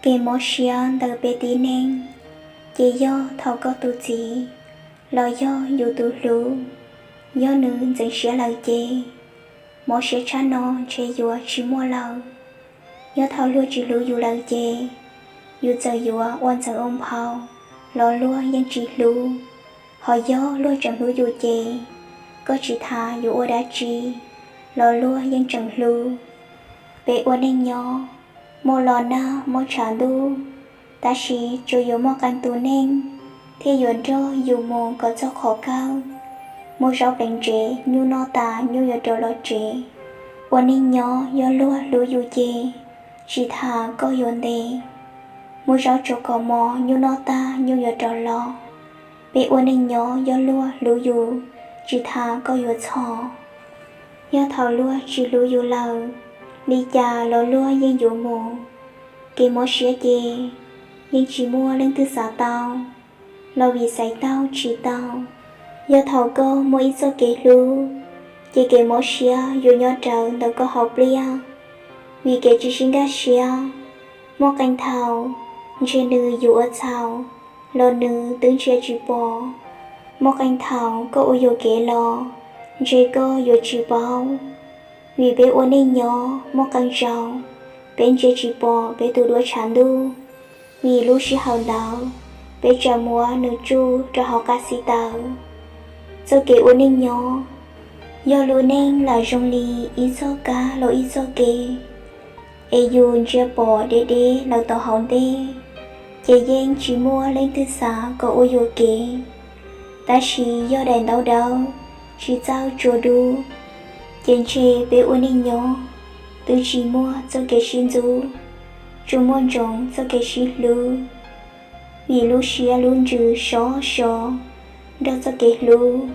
Kev mob siab ntawm peb tib neeg ces yog thaum koj tus txiv los yog yus tus hlub, yog nws ntxeev siab lawm ces mob siab tshaj no ntshe yuav tsis muaj lawm. Yog thaum luag tsis hlub yus lawm ces yus txawm yuav ua ntxeev ua nphau los luag yeej tsis hlub. Ho yog luag tseem hlub yus ces koj tsis tas yuav ua dab tsi los luag yeej tseem hlub. Peb ua neej nyob, muaj los nag muaj tshav ntuj, tab sis tsuas yuav muaj qee tus neeg thiaj yuav nrog yus mus kom txog qhov kawg. Muaj zaub pleev tsev, nyuj noj tas nyuj yuav rov los tsev. Ua neej nyob yog luag hlub yus ces tsis tas koj yuav ntev. Muaj zaub tsuas kom mov, nyuj noj tag nyuj yuav rov los. Peb ua neej nyob yog luag hlub yus, tsis tas koj yuav txhos. Yog thaum luag tsis hlub yus lawm, li cas los luag yeej yuav mus. Kev mob siab ces yeej tsis muaj leej twg xav tau, los vim xaiv tau tsis tau. Yog thaum koj muaj ib txoj kev hlub, ces kev mob siab yuav nyob rawv ntawm koj hauv pliaj, vim kev tsis sib nkag siab. Muaj qee thaum ntshe nws yuav ua txhaum los nws twb ntsia tsis pom. Muaj qee thaum koj ua yuam kev los ntshe koj yuav tsis paub. Vim peb ua neej nyob muaj qee zaus peb ntsia tsis pom peb tus duab tshav ntuj, vim lub sij hawm ntawd peb tseem muab nws tsuj rau hauv qab xib taws. Txoj kev ua neej nyob yog lub neej lam zoo li ib txoj kab los ib txoj kev, es yus ntsia pom deb deb lawm tom hauv ntej, ces yeej tsis muaj leej twg xav kom ua yuam kev. Tab sis yog daim ntaub dawb tsis txawj tsuas dub, ces ntshe peb ua neej nyob twb tsis muaj txoj kev sib ntxub, tsuas muaj ntsoov txoj kev sib hlub. Vim lub siab lub ntsws sov sov nrog txoj kev hlub,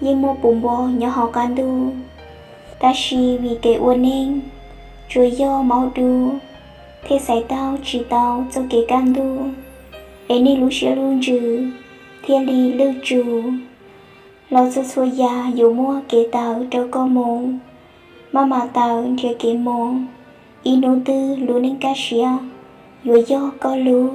yeej muaj puv npo nyob hauv qab ntuj. Tab sis vim kev ua neej tsuas yog maub dub, thiaj xaiv tau tsis tau txoj kev kaj ntug, es nej lub siab lub ntsws thiaj li lwj tsum. Los txhua txhua yam yuav muaj kev tawm rau koj mus, maj mam tawm nrhiav kev mus. Ib hnub twg lub neej kaj siab yuav yog koj lub.